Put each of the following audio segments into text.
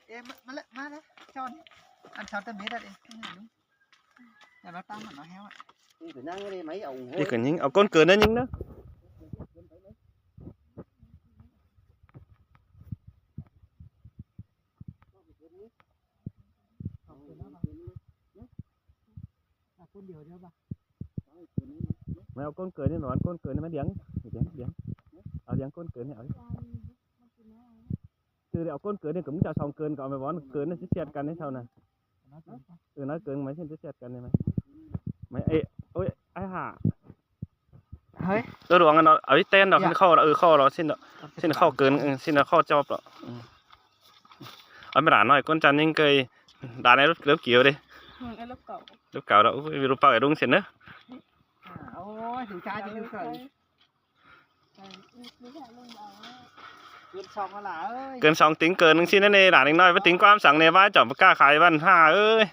ເອ ມາ ມາລະ ມາລະ ຈອນ ອັນຊາວຕະເມດເອ ແລ້ວເຮົາຕາມມັນເນາະແຮວອະ ນີ້ໄປນັ່ງໄດ້ໄໝ ເອົາ ນີ້ກໍຍິງ ເອົາກົ້ນເກີນນະຍິງເດີ. ເອົາກົ້ນດຽວເດີບາດ ມາເອົາກົ້ນເກີນນີ້ ມາເອົາກົ້ນເກີນນີ້ ມາດຽງ ດຽງ ດຽງ ເອົາດຽງກົ້ນເກີນນີ້ ເອົາ ຄືເອົາກົ້ນເກີນນີ້ ກໍມຶງຈະເອົາສອງເກີນ ກໍເອົາໄປວອນເກີນນີ້ ຊິສຽດກັນໃຫ້ເຮົານະ ເອີ ນ້ອຍເກີນໄໝ ຊິສຽດກັນໄດ້ໄໝ ໄໝ ເອີ ໂອ້ຍ ອ້າຍຫາ ເຮີ້ຍ ຕົວຫຼວງອັນເນາະ ເອົາອີແຕນດອກ ເອີ ຂໍ້ລະ ເອີ ຂໍ້ລະ ສິ້ນດອກ ສິ້ນຂໍ້ເກີນ ເອີ ສິ້ນຂໍ້ຈອບດອກ ເອົາໄປຫຼານນ້ອຍ ກົ້ນຈັນຍິງເກີຍ ຫຼານໃນລົດ ລົດກີວເດ້ ອືມ ເອີ ລົດເກົ່າ ລົດເກົ່າດອກ ໂອ້ຍ ລົດເປົ່າໄອ້ລຸງເຊັ່ນເດີ ໂອ້ຍ ເຫັນຊາຈະຢູ່ເກີນ ເກີນສອງລະເອີຍ ເກີນສອງຕິງເກີນຈັ່ງຊີ້ນະເນ ຫຼານເດັກນ້ອຍ ໄປຕິງຄວາມສັງເນ ວ່າຈອມປາກ້າຂາຍບ້ານຫ້າເອີຍ.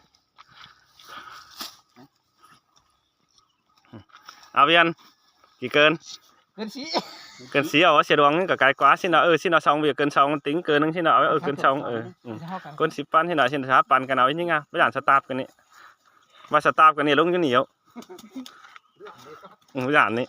ເອົາວຽນ ກີ່ເກີນ ເກີນສີ່ ເກີນສີ່ ເອົາເສຍດວງນີ້ກໍກາຍກວ່າຊີ້ນະ ເອີ ຊີ້ນະ ສອງວຽນເກີນສອງຕິງເກີນຈັ່ງຊີ້ນະ ເອົາ ເອີ ເກີນສອງ ເອີ ອືມ ເກີນສິບປັນຊີ້ນະ ຊີ້ນະ ສາມປັນກັນເອົາອີກນີ້ງາ ບໍ່ຢ່າງສະຕາບກັນນີ້ ວ່າສະຕາບກັນນີ້ລົງຢູ່ນີ້ເອົາ ອືມ ບໍ່ຢ່າງນີ້